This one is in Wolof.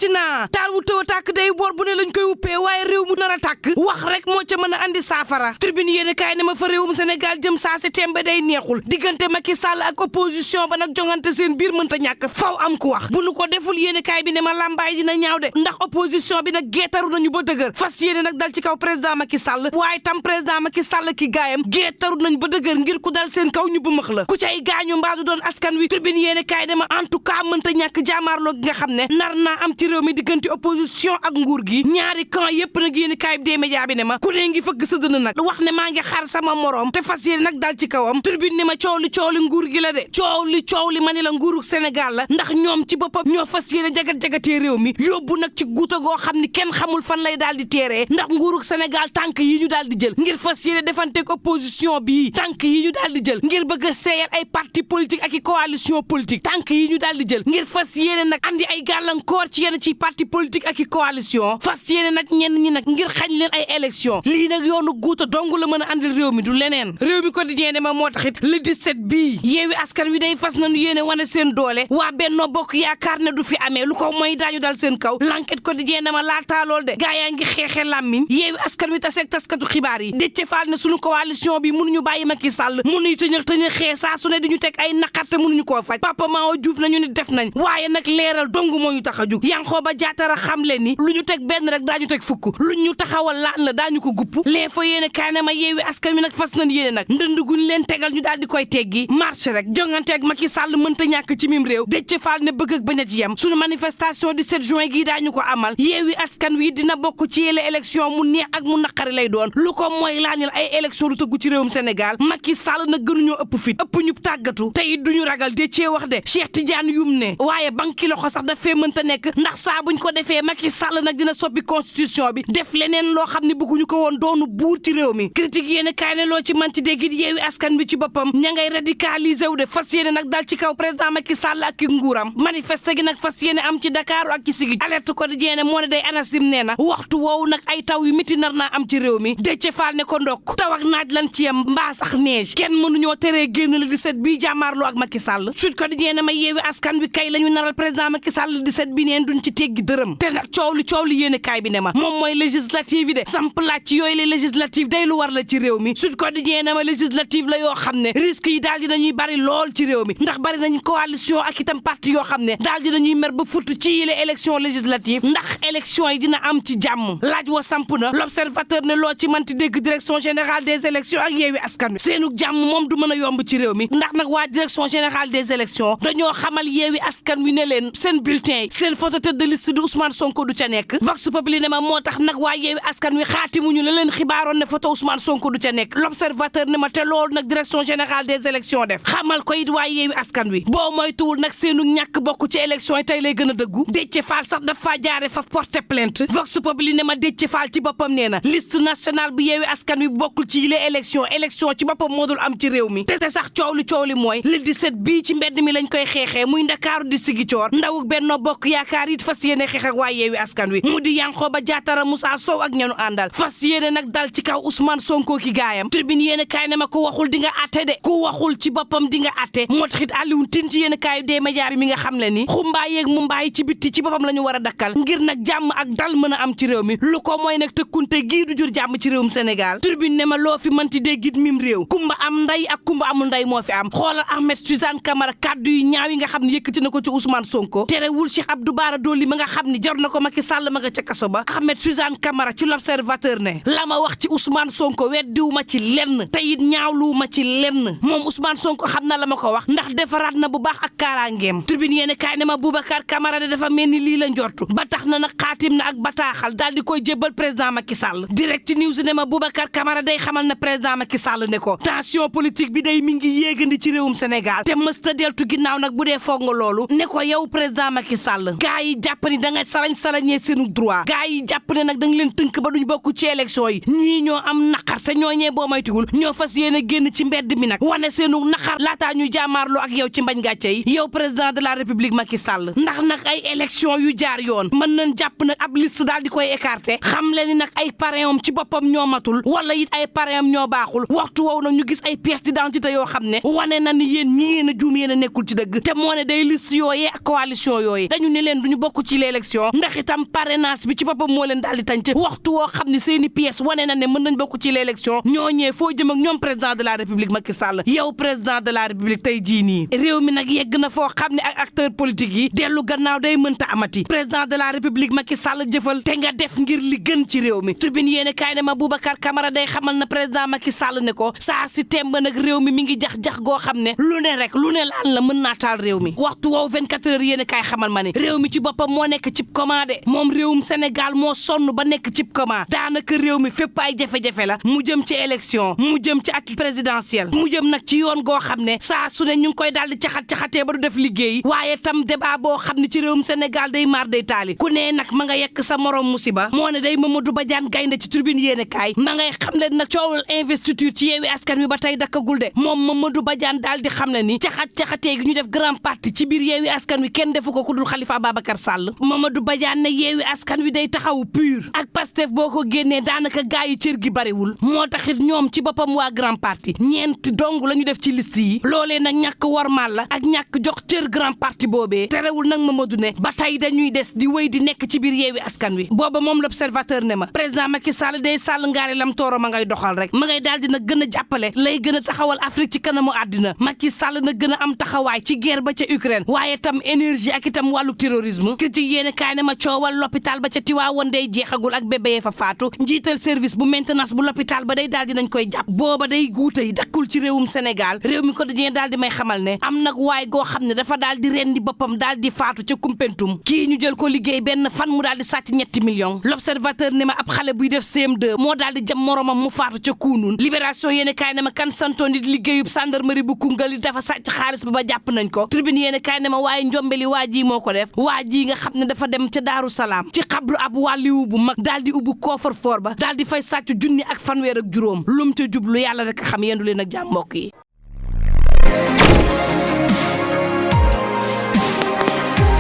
metti na taal wu tëw a tàkk day boor bu ne lañ koy wuppee waaye réew mu nar a tàkk wax rek moo ca mën a andi saafara tribune yéen kaay ne ma fa réewum Sénégal jëm saa si tembe day neexul diggante Macky Sall ak opposition ba nag jongante seen biir mënta ñàkk faw am ku wax bu nu ko deful yéen kaay bi ne ma lambaay dina ñaaw de ndax opposition bi nag geetaru nañu ba dëgër fas yéene nag dal ci kaw président Macky Sall waaye tam président Macky Sall ki gaayam geetaru nañ ba dëgër ngir ku dal seen kaw ñu bu max la ku cay gaañu mbaadu doon askan wi tribune yéen kaay ne ma en tout cas mënta ñàkk jaamaarloo gi nga xam ne nar naa am ci réew mi diggante opposition ak nguur gi ñaari camp yépp nag yéen kaay bi des médias bi ne ma ku ne ngi fëgg sa dënn nag wax ne maa ngi xaar sama morom te fas yéene nag dal ci kawam tribune ne ma coow li nguur gi la de coow li ma ne la nguuru Sénégal la ndax ñoom ci boppam ñoo fas yéene jagat-jagatee réew mi yóbbu nag ci guuta goo xam ni kenn xamul fan lay daal di teeree ndax nguuru Sénégal tànk yi ñu daal di jël ngir fas yéene defanteeg opposition bi tànk yi ñu daal di jël ngir bëgg a seeyal ay parti politique ak i coalition politique tànk yi ñu daal di jël ngir fas yéene nag andi ay gàllankoor ci yenn ci parti politique ak i coalition fas yéene nag ñenn ñi nag ngir xañ leen ay élection lii nag yoonu guuta dong la mën a andil réew mi du leneen réew mi quotidien ne ma moo taxit le 17 bii yeewi askan wi day fas nañu yéene wane seen doole waa Benno Bokk Yaakaar ne du fi amee lu ko mooy daañu dal seen kaw l'enquête quotidien ne ma laataa lool de gaa yaa ngi xeexe làmmiñ yeewi askan wi taseeg taskatu xibaar yi Déthié Fall ne suñu coalition bi mënuñu bàyyi Macky Sall mënuñu tëñëx xee saa su ne duñu teg ay naqarte mënuñu koo faj Papa Mao Diouf nañu ni def nañ waaye nag leeral dong moo ñu tax a jug Yankhoba Diattara xam leen ni lu ñu teg benn rek daañu teg fukk lu ñu taxawal laan la daañu ko gupp lee fa yéene kaay ne ma yeewi askan wi nag fas nañ yéene nag ndënd guñ leen tegal ñu daal di koy teggi marché rek jongante ak Macky Sall mënta ñàkk ci mim réew Déthié Fall ne bëgg ak bañ a ci yem suñu manifestation 17 juin gii daañu ko amal yeewi askan wi dina bokk ci yële élection mu neex ak mu naqari lay doon lu ko mooy laañal ay élection lu tëggu ci réewum Sénégal Macky Sall nag gënuñoo ëpp fit ëpp ñu tàggatu te it duñu ragal Déthié wax de Cheikh Tidiane Youm ne waaye banki loxo sax daf fee mënta nekk ndax saa buñ ko defee Macky Sall nag dina soppi constitution bi def leneen loo xam ne bëgguñu ko woon doonu buur ci réew mi critique yéen kaay ne loo ci manti dégg yeewi askan bi ci boppam ña ngay radicaliser wu de fas yéene nag dal ci kaw président Macky Sall ak ki nguuram manifeste gi nag fas yéene am ci Dakar ak ci sigi alerte quotidien moo ne day ANACIM nee na waxtu woowu nag ay taw yu miti nar naa am ci réew mi Déthié Fall ne ko ndokk taw ak naaj lan ci yam mbaa sax neige kenn mënuñoo teree génn le 17 bii jàmmaarloo ak Macky Sall Sud Quotidien ma yeewi askan wi kay la ñu naral président Macky Sall le 17 bi neen duñ ci teggi dërëm te nag coow li yéene kaay bi ne ma moom mooy législative yi de samp laaj ci yooyu les législative day lu war la ci réew mi Sud Quotidien ma législative la yoo xam ne risque yi daal dinañuy bari lool ci réew mi ndax bari nañ coalition ak itam parti yoo xam ne daal dinañuy mer ba futt ci yile élection législative ndax élection yi dina am ci jàmm laaj wa samp na l'observateur ne loo ci manti dégg direction générale des élections ak yeewi askan wi seenu jàmm moom du mën a yomb ci réew mi ndax nag waa direction générale des élections dañoo xamal yeewi askan wi ne leen seen bulletin yi seen photo tête de liste de Ousmane Sonko du ca nekk Vox Populi ne ma moo tax nag waa yeewi askan wi xaatimuñu la leen xibaaroon ne photo Ousmane Sonko du ca nekk l'observateur ne ma te loolu nag direction générale des élections def xamal ko it waa yeewi askan wi boo moytuwul nag seenu ñàkk bokk ci élection yi tey lay gën a dëggu Déthié Fall sax dafa jaare fa porter plainte Vox Populi ne ma Déthié Fall ci boppam nee na liste nationale bu yeewi askan wi bokkul ci yile élection ci boppam moo dul am ci réew mi te sax coow li mooy le 17 bii ci mbedd mi lañ koy xeexee muy Ndakaaru di Sigicoor ndawuk Benno Bokk Yaakaar it fas yéene xeex ak waa yeewi askan wi mu di Yankhoba Diattara Moussa Sow ak ñanu àndal fas yéene nag dal ci kaw Ousmane Sonko ki gaayam Tribune yéene kaay ne ma ku waxul di nga atte de ku waxul ci boppam di nga atte moo taxit Alioune Tine ci yéene kaay des médias bi mi nga xam le ni xumbaay yeeg mu mbaay ci bitti ci boppam la ñu war a dakkal ngir nag jàmm ak dal mën a am ci réew mi lu ko mooy nag tëkkunte gii du jur jàmm ci réewum Sénégal Tribune ne ma loo fi mënti déggit mim réew kumba am nday ak kumba amul nday moo fi am xoolal Ahmed Suzanne Camara kaddu yu ñaaw yi nga xam ne yëkkati na ko ci Ousmane Sonko terewul Cheikh Abdou Bara Dolly ma nga xam ne jar na ko Macky Sall ma nga ca kaso ba Ahmed Suzanne Camara ci l'Observateur ne la ma wax ci Ousmane Sonko weddiwu ma ci lenn te it ñaawlu ma ci lenn moom Ousmane Sonko xam na la ma ko wax ndax defaraat na bu baax ak kaaraangeem Tribune yéene kaay ne ma Boubacar Camara de dafa mel ni lii la njortu ba tax na nag xaatim na ak bataaxal daal di koy jébbal président Macky Sall Direct News ne ma Boubacar Camara day xamal na président Macky Sall ne ko tension politique bi day mi ngi yéegandi ci réewum Sénégal te mësta deltu ginnaaw nag bu dee foog nga loolu ne ko yow président Macky Sall gaa yi jàpp ni da nga salañee seenu droit gaa yi jàpp ne nag da nga leen tënk ba duñ bokk ci élection yi ñii ñoo am naqar te ñooñee boo maytuwul ñoo fas yéene génn ci mbedd mi nag wane seenu naqar laataa ñuy jaamaarloo ak yow ci mbañ gàcce yi yow président de la république Macky Sall ndax nag ay élection yu jaar yoon mën nañ jàpp nag ab liste daal di koy écarté xam leen ni nag ay parrainam ci boppam ñoo matul wala it ay parrainam ñoo baaxul waxtu woowu nag ñu gis ay pièces d'identité yoo xam ne wane na ni yéen ñi yéen a juum yéen a nekkul ci dëgg te moo ne day liste yooyee ak coalition yooyu dañu ne leen duñu bokk ci l'élection ndax itam parrainage bi ci boppam moo leen daal di tànc waxtu woo xam ne seeni pièces wane na ne mën nañ bokk ci l'élection ñooñee foo jëm ak ñoom président de la république Macky Sall yow président de la république tey jii nii réew mi nag yegg na foo xam ne ak acteur politique yi dellu gannaaw day mënta amati président de la république Macky Sall jëfal te nga def ngir li gën ci réew mi tribune yéene kaay ne ma Boubacar Camara day xamal na président Macky Sall ne ko saa si temb nag réew mi ngi jax-jax goo xam ne lu ne rek lu ne laan la mën naa taal réew mi waxtu woowu 24 heures yéene kaay xamal ma ne réew mi ci boppam moo nekk cib commande moom réewum Sénégal moo sonn ba nekk cib commande daanaka réew mi fépp ay jafe-jafe la mu jëm ci élection mu jëm ci at présidentielle mu jëm nag ci yoon goo xam ne saa su ne ñu ngi koy daal di caxat-caxatee ba du def liggéey waaye tam débat boo xam ne ci réewum Sénégal day maar day taali ku ne nag ma nga yekk sa morom musiba moo ne day Mamadou Badiane gaynde ci tribune yéene kaay ma ngay xam le nag coowul investiture ci Yewwi Askan Wi ba tey dakkagul de moom Mamadou Badiane daal di xam le ni caxat-caxatee gi ñu def grand parti ci biir Yewwi Askan Wi kenn defu ko ku dul Khalifa Ababacar Sall Mamadou Badiane ne Yewwi Askan Wi day taxaw pur ak Pastef boo ko génnee daanaka gaa yi cër gi bariwul moo taxit ñoom ci boppam waa grand parti ñeent dong la ñu def ci liste yi loolee nag ñàkk warmal la ak ñàkk jox cër grand parti boobee terewul nag Mamadou ne ba tey dañuy des di wéy di nekk ci biir Yewwi Askan Wi booba moom l'observateur ne ma président Macky Sall day sàll ngaari lam tooro ma ngay doxal rek ma ngay daal di nag gën a jàppale lay gën a taxawal Afrique ci kanamu àddina Macky Sall na gën a am taxawaay ci guerre ba ca Ukraine waaye tam énergie ak itam wàllu terrorisme critique yéene kaay ne ma coowal l'hôpital ba ca Tiwaawoon day jeexagul ak bébé fa faatu njiital service bu maintenance bu l'hôpital ba day daal di nañ koy jàpp booba day guute yi dakkul ci réewum Sénégal réew mi ko dañee daal di may xamal ne am nag waay goo xam ne dafa daal di rendi boppam daal di faatu ca Kumpentum kii ñu jël ko liggéey benn fan mu daal di sàcc 3 millions l'observateur ne ma ab xale buy def CM2 moo daal di jam moromam mu faatu ca Kunun libération yéene kaay ne ma kan santoon di liggéeyub gendarmerie bu Koungheul yi dafa sàcc xaalis ba jàpp nañ ko tribune yéene kaay ne ma waaye njombeli waa ji moo ko def waa ji nga xam ne dafa dem ca Daaru Salaam ci xabru ab wàlliwu bu mag daal di ubbi coffre-fort ba daal di fay sàcc 1,000 ak fanweer ak juróom lum ca jublu yàlla rek xam yendu leen ak jàmm mbokk yi